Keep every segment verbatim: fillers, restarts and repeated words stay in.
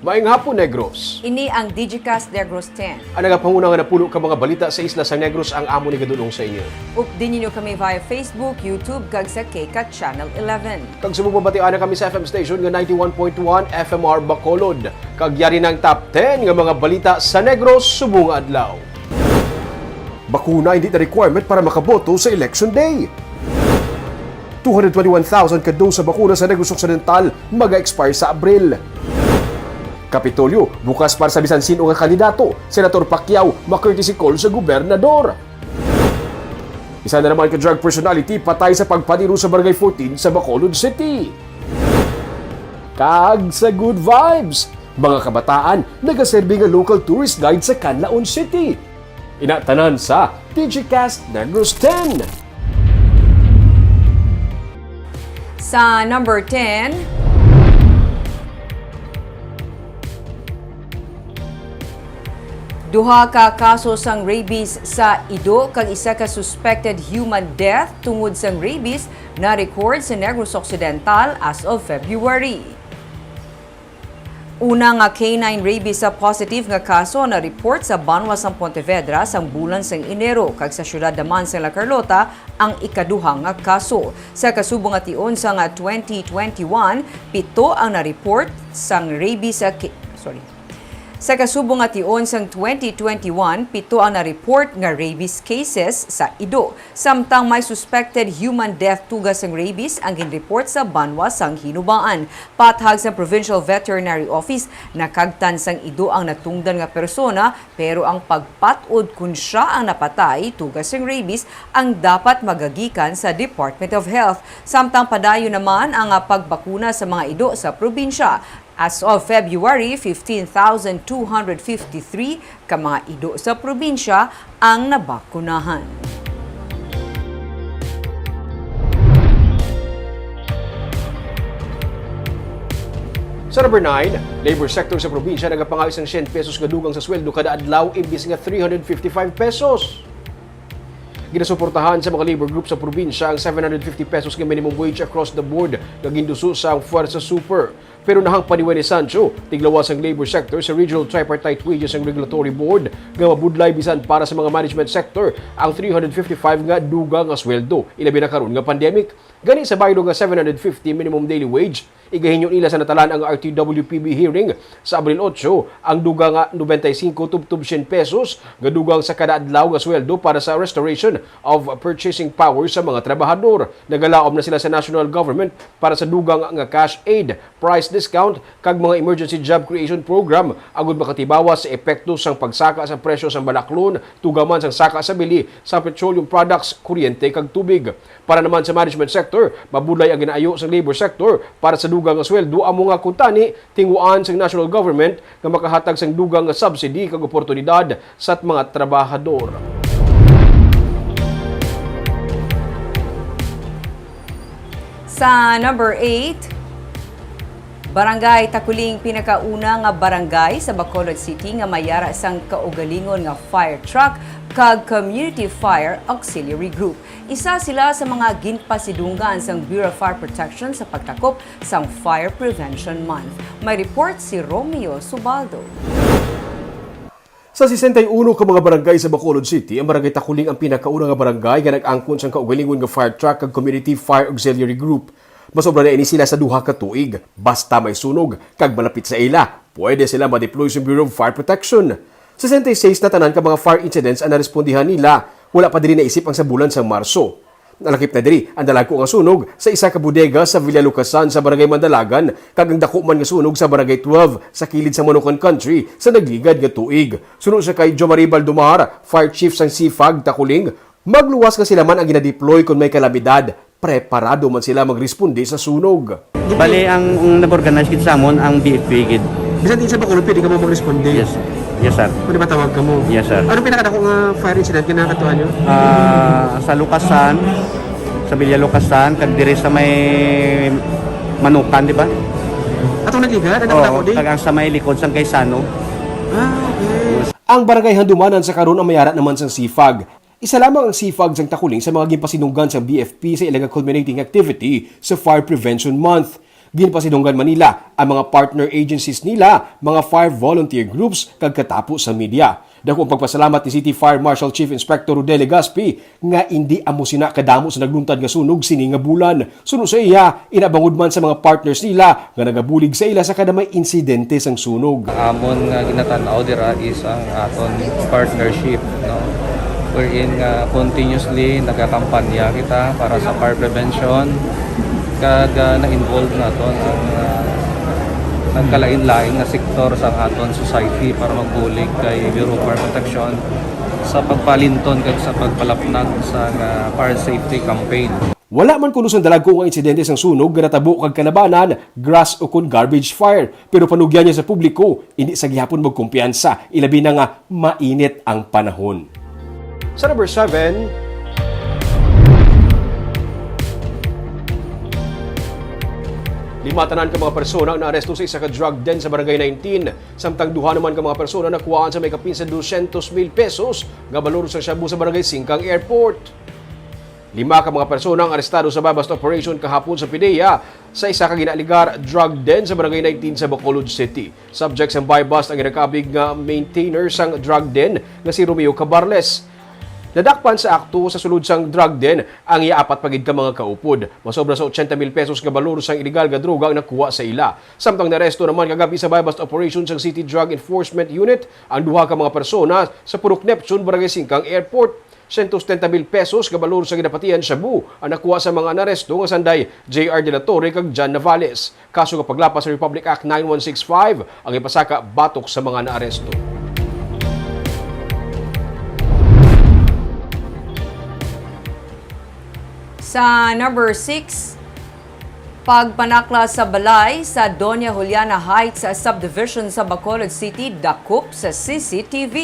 Maayong hapon, Negros. Ini ang Digicast Negros ten. Ang nagapanguna nga napulo ka mga balita sa isla sa Negros ang amon igadul-ong sa inyo. Updi ninyo kami via Facebook, YouTube, kag sa K CAT Channel eleven. Kag subong mabatian na kami sa F M station nga ninety-one point one F M R Bacolod. Kag yari na ang top ten nga mga balita sa Negros subong nga adlaw. Bakuna hindi na requirement para makaboto sa Election Day. Two hundred twenty-one thousand ka dose sa bakuna sa Negros Occidental maga-expire sa Abril. Kapitolyo, bukas para sa bisan sin-o nga kandidato, Senator Pacquiao, ma-courtesy call sa gobernador. Isa na naman ka drug personality patay sa pagpaniro sa Barangay fourteen sa Bacolod City. Kag sa Good Vibes, mga kabataan nagaserbi nga local tourist guide sa Canlaon City. Ina tanan sa Digicast Negros ten. Sa number ten, duha ka kaso sang rabies sa ido kag isa ka suspected human death tungod sang rabies na-record sa Negros Occidental as of February. Una nga canine rabies sa positive nga kaso na-report sa banwa sang Pontevedra sang bulan sang Enero, kag sa siyudad naman sang La Carlota ang ikaduha nga kaso. Sa kasubong nga tion sang twenty twenty-one, pito ang na-report sang rabies sa ki-, sorry. Sa kasubong nga tion sang twenty twenty-one, pito ang na-report nga rabies cases sa ido. Samtang may suspected human death tuga sang rabies ang ginreport sa banwa sang Hinubaan. Pathag sang Provincial Veterinary Office, nakagtan sang ido ang natungdan nga persona, pero ang pagpat-od kon sia ang napatay tuga sang rabies ang dapat magagikan sa Department of Health. Samtang padayon naman ang, ah, pagbakuna sa mga ido sa probinsya. As of February, fifteen thousand two hundred fifty-three ka mga ido sa probinsya ang nabakunahan. Sa number nine, labor sector sa probinsya nagapangayo sang syen pesos nga dugang sa sweldo kada adlaw imbis nga three hundred fifty-five pesos. Ginasuportahan sa mga labor group sa probinsya ang seven hundred fifty pesos nga minimum wage across the board nga ginduso sang Fuerza Super. Pero nahangpan ni Wenny Sancho, tiglawas sang labor sector sa Regional Tripartite Wages and Regulatory Board, nga mabudlay bisan para sa mga management sector ang three hundred fifty-five nga dugang nga sweldo, ilabi na karon nga pandemic. Gani sa baylo nga seven hundred fifty minimum daily wage, igahinyo nila sa natalan-ang R T W P B hearing sa Abril otso ang dugang nga nobenta y singko tubtob syen pesos nga dugang sa kada adlaw nga sweldo para sa restoration of purchasing power sa mga trabahador. Nagalaom na sila sa national government para sa dugang nga cash aid, price discount, kag mga emergency job creation program agud makatibawas sa epekto sang pagsaka sa presyo sang balaklon, tugaman sang saka sa bili sang petroleum products, kuryente, kag tubig. Para naman sa management sector, mabudlay ang ginaayo sang labor sector para sa dugang nga sweldo, amo nga kuntani tinguhaan sang national government nga makahatag sang dugang nga subsidy kag oportunidad sa mga trabahador. Sa number eight, Barangay Taculing, pinakauna nga barangay sa Bacolod City nga may yara sang kaugalingon nga fire truck kag Community Fire Auxiliary Group. Isa sila sa mga ginpasidunggan sang Bureau of Fire Protection sa pagtakop sang Fire Prevention Month. May report si Romeo Subaldo. Sa sesenta y uno ka mga barangay sa Bacolod City, ang Barangay Taculing ang pinakauna nga barangay nga nag-angkon sang kaugalingon nga fire truck kag Community Fire Auxiliary Group. Masobra na ini sila sa duha ka tuig. Basta may sunog kag malapit sa ila, pwede sila ma-deploy sa Bureau of Fire Protection. Sesenta y seis na tanan ka mga fire incidents ang narespondihan nila. Wala pa diri naisip ang sa bulan sang Marso. Nalakip na diri ang dalagko nga sunog sa isa ka bodega sa Villa Lucasan sa Barangay Mandalagan kag ang dako man nga sunog sa Barangay twelve sa kilid sa Manukan Country sa nagligad nga tuig. Suno siya kay Jomari Baldomar, Fire Chief sang CFAG Taculing, magluwas nga sila man ang ginadeploy kon may kalamidad. Preparado man sila magresponde sa sunog. Bali, ang, ang nag-organize gid sa amon ang B F P gid. Bisan din sa Bacolod, pwede ka mo magresponde? Yes. Yes, sir. Pwede matawag ka mo? Yes, sir. Anong pinakadako nga fire incident nga nakatuan nyo? Ah, sa Lucasan, sa Villa Lucasan, kag diri sa may Manukan, di ba? Atong nagligad, ang Oo, nakadako di? Kag ang sa may likod sang Gaisano. Ah, okay. Ang barangay Handumanan sa karon ang may ara naman sang CFAG. Isa lamang ang CFAG sang Taculing sa mga ginpasidunggan sang B F P sa ila nga culminating activity sa Fire Prevention Month. Ginpasidunggan man nila ang mga partner agencies nila, mga fire volunteer groups, kag katapo sa media. Dako ang pagpasalamat ni City Fire Marshal Chief Inspector Rodel Legaspi nga indi amo sina kadamo sa nagluntad nga sunog sini nga bulan. Suno sa iya, ina bangod man sa mga partners nila nga nagabulig sa ila sa kada may insidente sang sunog. Amon nga ginatan-aw dira is ang aton partnership, no? Wherein nga continuously nagakampanya kita para sa fire prevention, kag, ah, na-involve naton ang, ah, nagkalain-lain nga sektor sa aton society para magbulig kay Bureau of Fire Protection sa pagpalinton kag sa pagpalapnag sa, ah, fire safety campaign. Wala man kuno sang dalagko nga insidente sang sunog nga natabo kag kalabanan, grass ukon garbage fire, pero panugyan niya sa publiko, indi sa gihapon magkumpiyansa, ilabi na nga mainit ang panahon. Sa number seven, lima tanan ka mga persona ang naaresto sa isa ka drug den sa Barangay nineteen, samtang duha naman ka mga persona nakuhaan sa may kapin sa dosyentos mil pesos nga balor sang shabu sa Barangay Singkang Airport. Lima ka mga persona ang arestado sa buy-bust operation kahapon sa PDEA sa isa ka ginaaligar drug den sa Barangay nineteen sa Bacolod City. Subject sang buy-bust ang ginakabig nga maintainer sang drug den nga si Romeo Cabarles. Nadakpan sa akto sa sulod sang drug den ang iya apat pa gid ka mga kaupod. Masobra sa ochenta mil pesos nga balor sang iligal nga droga ang nakuha sa ila. Samtang naresto naman kagabi sa buy-bust operation sang City Drug Enforcement Unit ang duha ka mga persona sa Purok Neptune, Barangay Singkang Airport. Syentos setenta mil pesos nga balor sa ginapatihan shabu ang nakuha sa mga naaresto nga sanday J R de la Torre kag John Navales. Kaso nga paglapas sa Republic Act nine one six five ang ipasaka batok sa mga naaresto. Sa number six, pagpanaklas sa balay sa Doña Juliana Heights Subdivision sa Bacolod City dakop sa C C T V.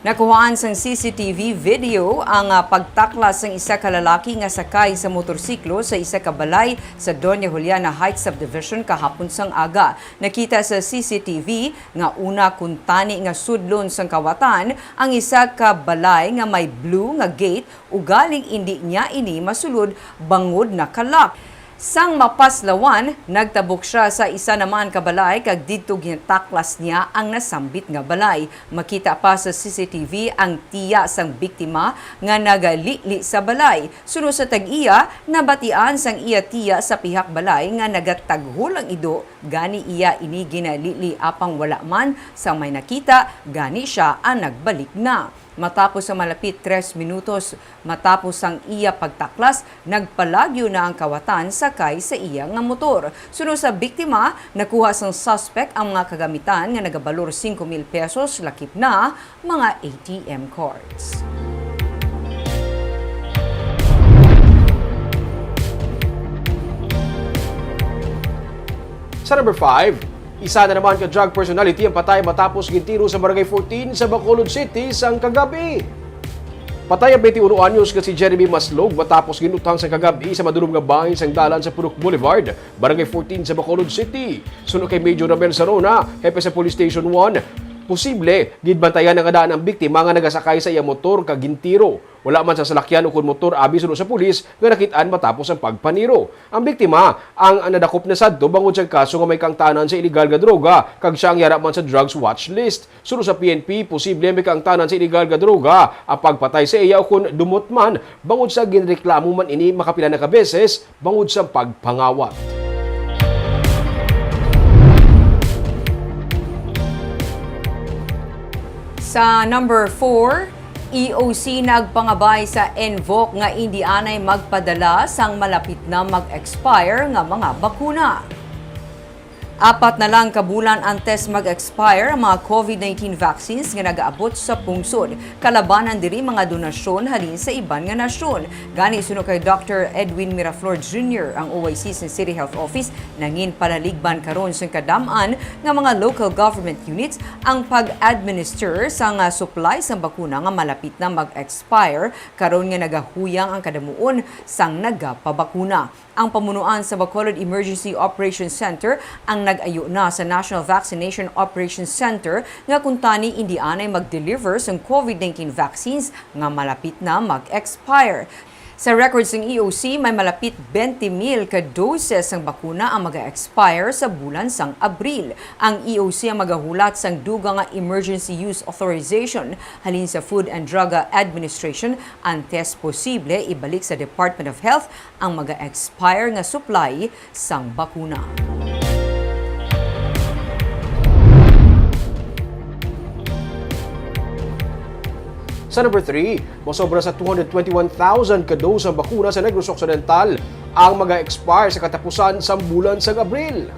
Nakuhaan sang C C T V video ang, ah, pagtaklas sang isa ka lalaki nga sakay sa motorsiklo sa isa ka balay sa Doña Juliana Heights Subdivision kahapon sang aga. Nakita sa C C T V nga una kuntani nga sudlon sang kawatan ang isa ka balay nga may blue nga gate, ugaling indi niya ini masulod bangod naka-lock. Sang mapaslawan, nagtabok sia sa isa naman ka balay kag didto gintaklas niya ang nasambit nga balay. Makita pa sa C C T V ang tiya sang biktima nga nagalili sa balay. Suno sa tag-iya, nabatian sang iya tiya sa pihak balay nga nagataghol ang ido, gani iya ini ginalili apang wala man sang may nakita, gani sia ang nagbalik na. Matapos ang malapit tres minutos, matapos ang iya pagtaklas, nagpalagyo na ang kawatan sakay sa iya nga motor. Suno sa biktima, nakuha sang suspect ang mga kagamitan nga nagabalor singko mil pesos, lakip na mga A T M cards. Sa number five, isa na naman ka drug personality ang patay matapos gintiro sa Barangay fourteen sa Bacolod City sang kagabi. Patay ang twenty-one anyos nga si Jeremy Maslog matapos ginuthang sa kagabi sa madulom nga bahin sang dalan sa Purok Boulevard, Barangay fourteen sa Bacolod City. Suno kay Major Ramel Sarona, hepe sa Police Station one, posible ginbantayan na nga daan ang biktima nga nagasakay sa iya motor kag gintiro. Wala man sa salakyan ukon motor abi suno sa pulis nga nakit-an matapos ang pagpaniro. Ang biktima ang nadakop na sadto bangod sa kaso nga may kaangtanan sa iligal nga droga kag siya ang yara man sa drugs watch list. Suno sa P N P, posible may kaangtanan sa iligal nga droga ang pagpatay sa iya ukon dumot man bangod sa ginreklamo man ini makapila na ka beses bangod sa pagpangawat. Sa number four, E O C nagpangabay sa ENVOC nga indi anay magpadala sang malapit na mag-expire nga mga bakuna. Apat na lang ka bulan antes mag-expire ang mga COVID nineteen vaccines nga nagaabot sa pungsod. Kalabanan diri mga donasyon halin sa iban nga nasyon. Gani, suno kay Doctor Edwin Miraflor Junior, ang O I C sa City Health Office, nangin palaligban karon sang kadam-an nga mga local government units ang pag-administer sa nga supply sang bakuna nga malapit na mag-expire karon nga nagahuyang ang kadamuon sang nagapabakuna. Ang pamunuan sa Bacolod Emergency Operations Center ang nag-ayo na sa National Vaccination Operations Center nga kuntani indi anay mag-deliver sang COVID nineteen vaccines nga malapit na mag-expire. Sa records sang E O C, may malapit twenty mil ka doses sang bakuna ang maga-expire sa bulan sang Abril. Ang E O C ang magahulat sang dugang nga emergency use authorization halin sa Food and Drug Administration, antes posible ibalik sa Department of Health ang maga-expire nga supply sang bakuna. Sa number three, masobra sa two hundred twenty-one thousand ka dose ang bakuna sa Negros Occidental ang maga-expire sa katapusan sang bulan sang Abril.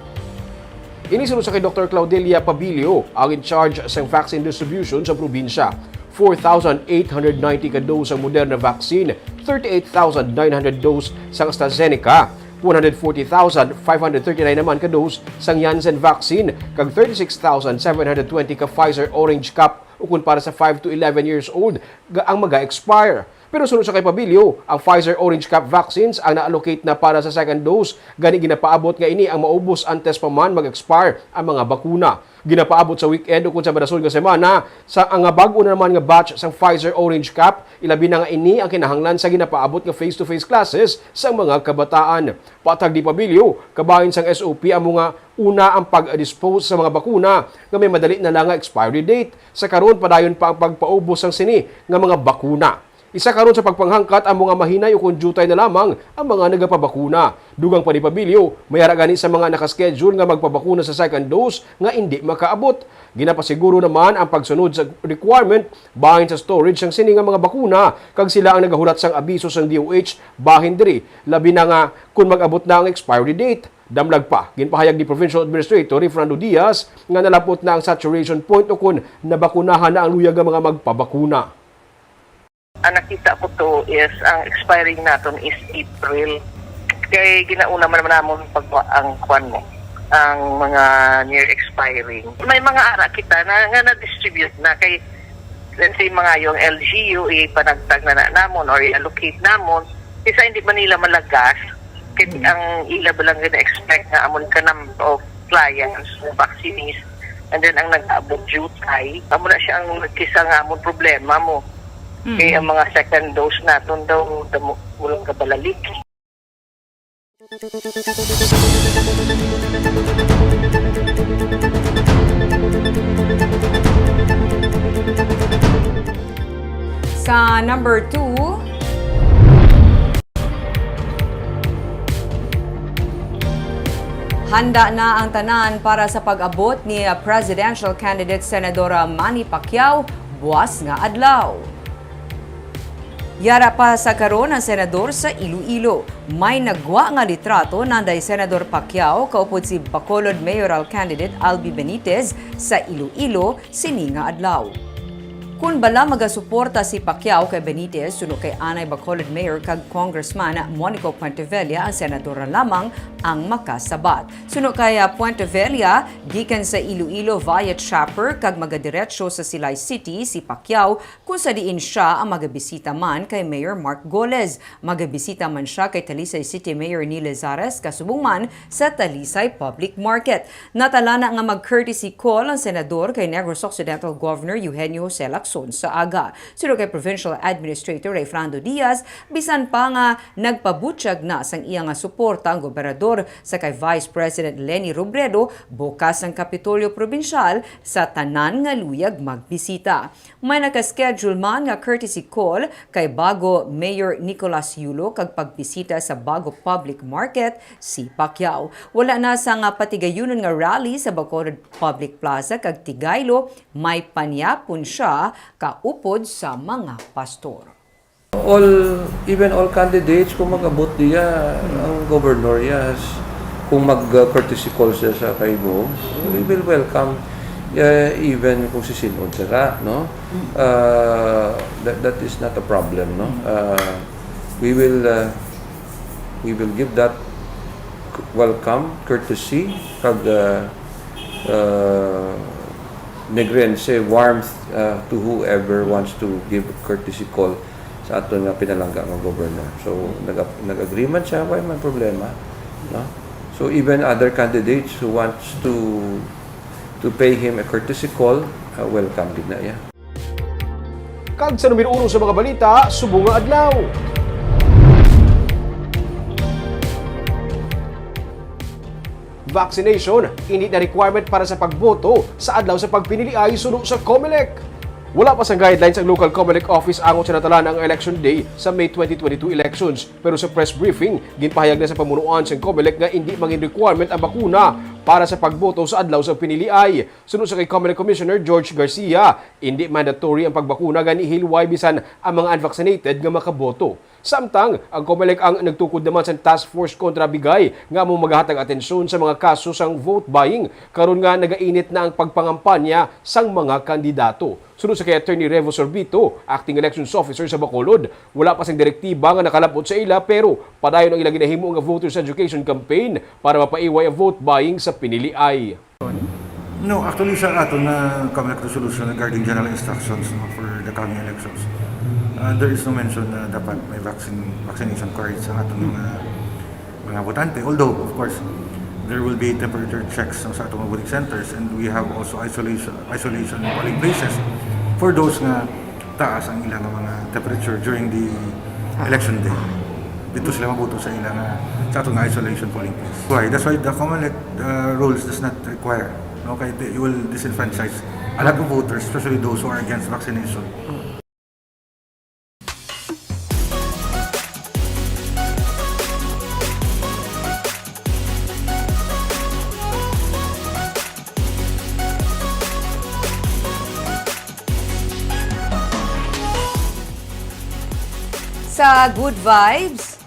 Ini suno sa kay Doktor Claudelia Pabilio, ang in charge sang vaccine distribution sa probinsya. Four thousand eight hundred ninety ka dose ang Moderna vaccine, thirty-eight thousand nine hundred dose sang AstraZeneca, one hundred forty thousand five hundred thirty-nine naman ka dose sang Janssen vaccine, kag thirty-six thousand seven hundred twenty ka Pfizer Orange Cap ukon para sa five to eleven years old ga-, ang maga-expire. Pero suno sa kay Pabilio, ang Pfizer Orange Cap vaccines ang na-allocate na para sa second dose, gani ginapaabot nga ini ang maubos antes pa man mag-expire ang mga bakuna. Ginapaabot sa weekend ukon sa madason nga semana sa ang nga bag-o na naman nga batch sang Pfizer Orange Cap, ilabi na nga ini ang kinahanglan sa ginapaabot nga face-to-face classes sang mga kabataan. Patag ni Pabilio, kabahin sang S O P amo nga una ang pag-dispose sa mga bakuna nga may madali na lang nga expiry date. Sa karon, padayon pa ang pagpaubos sang sini nga mga bakuna. Isa karon sa pagpanghangkat amo nga mahinay ukon diutay na lamang ang mga nagapabakuna. Dugang pa ni Pabilio, may ara gani sa mga nakaschedule nga magpabakuna sa second dose nga indi makaabot. Ginapasiguro naman ang pagsunod sa requirement bahin sa storage sang sini nga mga bakuna, kag sila ang nagahulat sang abiso sang D O H bahin diri, labi na nga kon mag-abot na ang expiry date. Damlag pa, ginpahayag ni Provincial Administrator Ray Fernando Diaz nga nalab-ot na ang saturation point ukon nabakunahan na ang luyag nga mga magpabakuna. Ang nakita ko to is ang expiring naton is April. Kay ginauna man namon pagwa ang kwan mo, ang mga near expiring. May mga ara kita na, nga na-distribute na kay, let's say, mga yung L G U, ipanagtag na, na namon or i-allocate namon. Kaysa hindi man nila malagas, kay ang ila ba lang gina-expect nga amo ka number of clients, vaccinees, and then ang nag-abot jutay, amo na siya ang nagkisa nga amon problema mo. Mm. Kay ang mga second dose naton daw, damo, walang kabalalik. Sa number two, handa na ang tanan para sa pag-abot ni presidential candidate Senadora Manny Pacquiao buas nga adlaw. Yara pa sa karon ang senador sa Iloilo. May nagwa nga litrato nanday Senador Pacquiao kaupod si Bacolod mayoral candidate Albi Benitez sa Iloilo sini nga adlaw. Kon bala magasuporta si Pacquiao kay Benitez, suno kay anay Bacolod Mayor kag Congressman Monico Puentevella, ang senador na lamang ang makasabat. Suno kay, ah, Puentevella, gikan sa Iloilo via chopper kag magadiretso sa Silay City si Pacquiao, kung sa diin sia ang magabisita man kay Mayor Mark Goles. Magabisita man sia kay Talisay City Mayor Neil Lazares, kasubong man sa Talisay Public Market. Natalana nga mag-courtesy call ang senador kay Negros Occidental Governor Eugenio Jose Lacson sa aga. Suno kay Provincial Administrator Rayfrando Diaz, bisan pa nga nagpabutyag na sang iya nga suporta ang gobernador sa kay Vice President Leni Robredo, bukas ang Kapitolyo Probinsyal sa tanan nga luyag magbisita. May naka-schedule man nga courtesy call kay bago Mayor Nicolas Yulo kag pagbisita sa bago public market si Pacquiao. Wala na sa nga patigayunon nga rally sa Bacolod Public Plaza kag Tigaylo, may panyapon sia kaupod sa mga pastor. All, even all candidates, kung mag-abot diya, ang governor, yes, kung mag-courtesy call siya sa kaibo, we will welcome, uh, even kung sisin-on sila, no? Uh, that, that is not a problem, no? Uh, we will, uh, we will give that welcome, courtesy, kag, uh, uh, Negrense warmth, uh, to whoever wants to give courtesy call sa aton nga pinalangga nga governor. So, nag-, nag-agree man siya, wala man problema, no? So, even other candidates who wants to, to pay him a courtesy call, uh, welcome gid na iya. Kag sa numero uno sa mga balita, subong nga adlaw. Vaccination, hindi na requirement para sa pagboto sa adlaw sa pagpiniliay suno sa Comelec. Wala pa sang guidelines ang local Comelec office angot sa natalaan ang election day sa May twenty twenty-two elections, pero sa press briefing, ginpahayag na sa pamunuan sang Comelec nga hindi mangin requirement ang bakuna para sa pagboto sa adlaw sa piniliay. Suno sa kay Comelec Commissioner George Garcia, hindi mandatory ang pagbakuna gani hilway bisan ang mga unvaccinated nga makaboto. Samtang, ang Comelec ang nagtukod naman sa task force kontra bigay nga amo magahatag atensyon sa mga kaso sang vote buying karon nga nagainit na ang pagpangampanya sang mga kandidato. Suno sa kay Attorney Revo Sorbito, acting elections officer sa Bacolod, wala pa sang direktiba nga nakalapot sa ila pero padayon ang ila ginahimo nga voters education campaign para mapaiway ang vote buying sa piniliay. No, actually, sa aton nga Comelec resolution regarding general instructions, no, for the coming elections, uh, there is no mention na dapat may vaccine, vaccination cards ang aton mga, mga botante. Although, of course, there will be temperature checks sa aton mga voting centers, and we have also isolation, isolation polling places for those nga taas ang ilang mga temperature during the election day. Dito sila mabuto sa ilang, ah, sa aton nga isolation polling place. Why? That's why the Comelec, uh, rules does not require, no? Kay they will disenfranchise a lot of voters, especially those who are against vaccination. Sa Good Vibes,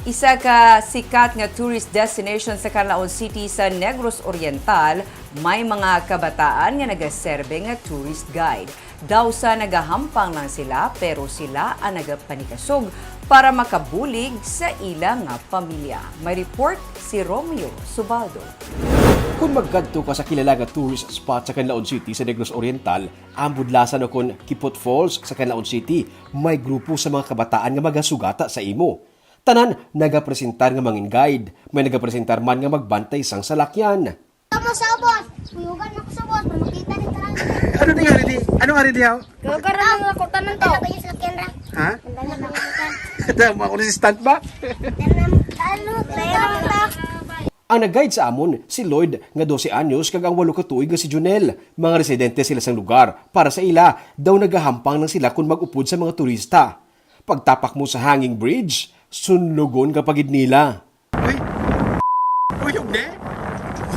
isa ka sikat nga tourist destination sa Canlaon City sa Negros Oriental, may mga kabataan nga nagaserbe nga tourist guide. Daw sa nagahampang lang sila, pero sila ang nagapanikasog para makabulig sa ila nga pamilya. May report si Romeo Subaldo. Kung magkadto ka sa kilala nga tourist spot sa Canlaon City sa Negros Oriental, ang Budlasan o kon Kipot Falls sa Canlaon City, may grupo sa mga kabataan nga magasugata sa imo. Tanan nagapresentar nga mangin guide, may nagapresentar man nga magbantay sang salakyan. Tama sa boss. Kuyugan ako sa boss, para makita ni Tarang. Ano ni nga ready? Ano nga ready, haw? Kuyugan na lang ako, tanan to. Ano ba yung salakyan, Ra? Ha? Ang dami ng salakyan. Ito, mga konsistant ba? Tanam, ano, tayo lang ta. Ang nag-guide sa amon, si Lloyd, nga dose anyos, kag ang walo ka tuig nga si Junel. Mga residente sila sang lugar. Para sa ila, daw nagahampang lang sila kon mag-upod sa mga turista. Pagtapak mo sa hanging bridge, sunlugon ka pa gid nila. Uy! Uy, hindi!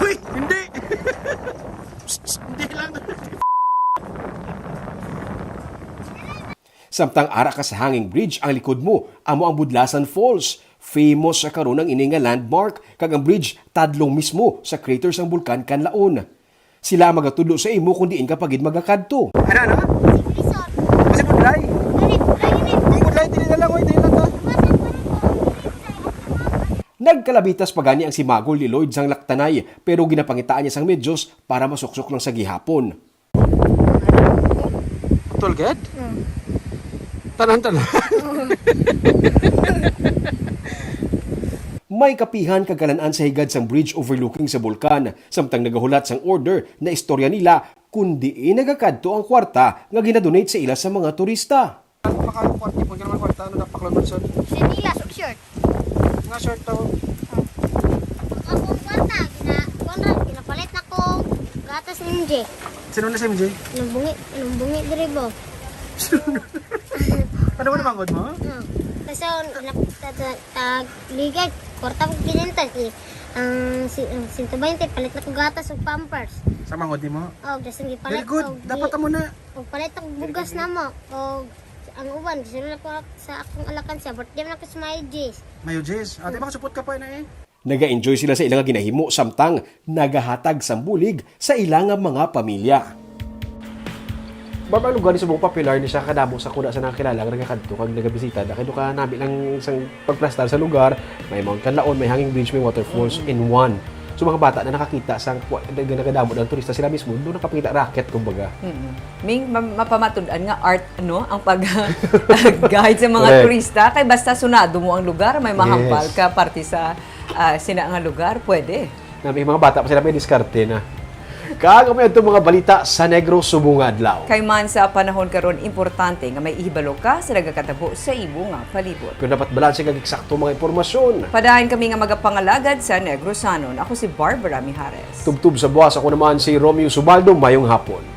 Uy, hindi! Psst, psst, hindi lang. Samtang ara ka sa hanging bridge, ang likod mo, amo ang Budlasan Falls. Famous sa karon ang ini nga landmark, kag ang bridge tadlong mismo sa crater sang Bulkan Kanlaon. Sila ang magatudlo sa imo kung diin ka pa gid magakadto. Ano, ano? Sa Budlay. Ano, Budlay, ano? Ang Budlay, dili na lang, oy, dili na to. Nagkalabitas pa gani ang simagol ni Lloyd sang laktanay, pero ginapangitaan niya sang medyos para masuksok lang sa gihapon. Actual gid? Hmm. Tanan-tanan. May kapihan kag kalan-an sa higad sang bridge overlooking sa bulkan, samtang nagahulat sang order na istorya nila kon diin nagakadto ang kwarta nga ginadonate sa ila sa mga turista. Maka forty po, ganun ang kwarta, ano, dapat lang, Lord, sir? Sa nila, so short. Nga short to. Ang akong kwarta, gina-, kuwan ra, ginapalit na ko gatas ni M J. Sino na si M J? Nung bungi, nung bungi diri ba? Ano mo naman mo? Hmm. Kasi ang nap-, ta-, ta-, tag-, ligay, kwarta ko kinenta, si, ang si, ang sento baynte, palit na ko gatas ug Pampers. Sa mangod mo? Oh, dason gipalit. Very good. Og Dapat gi-, amo na. Og palit og bugas na mo. Og ang uban, gisunod ako sa akong alakansya, birthday man ako sa May Jis. Mayo, Jis. Ate, makasupot ka pa na eh. Naga-enjoy sila sa ila nga ginahimo, samtang nagahatag sang bulig sa ila nga mga pamilya. Ma'am, ang lugar ni subong popular ni siya, kadamo sa kuna sa nakakilala nga nagakadto kag nagabisita na kay duka nami lang sang pagplastar sa lugar, may Mount Kanlaon, may hanging bridge, may waterfalls Mm. in one. So, mga bata na nakakita sang kwa-, na, na nagadamo ng turista, sila mismo doon nakapangita racket, kumbaga. Mm. Ming, ma-, mapamatud-an nga art, no, ang pag-guide sa mga Correct. turista. Kay basta sunado mo ang lugar, may mahambal Yes. ka parte sa, ah, sina nga lugar, pwede. Na may mga bata pa sila, may diskarte na. Kag amo adto mga balita sa Negros subong nga adlaw. Kay man sa panahon karon, importante nga may ihibalo ka sa nagakatabo sa imo nga palibot. Pero dapat balanse kag eksakto mga impormasyon. Padayon kami nga magapangalagad sa Negrosanon. Ako si Barbara Mijares. Tubtob sa buwas, ako naman si Romeo Subaldo. Mayong hapon.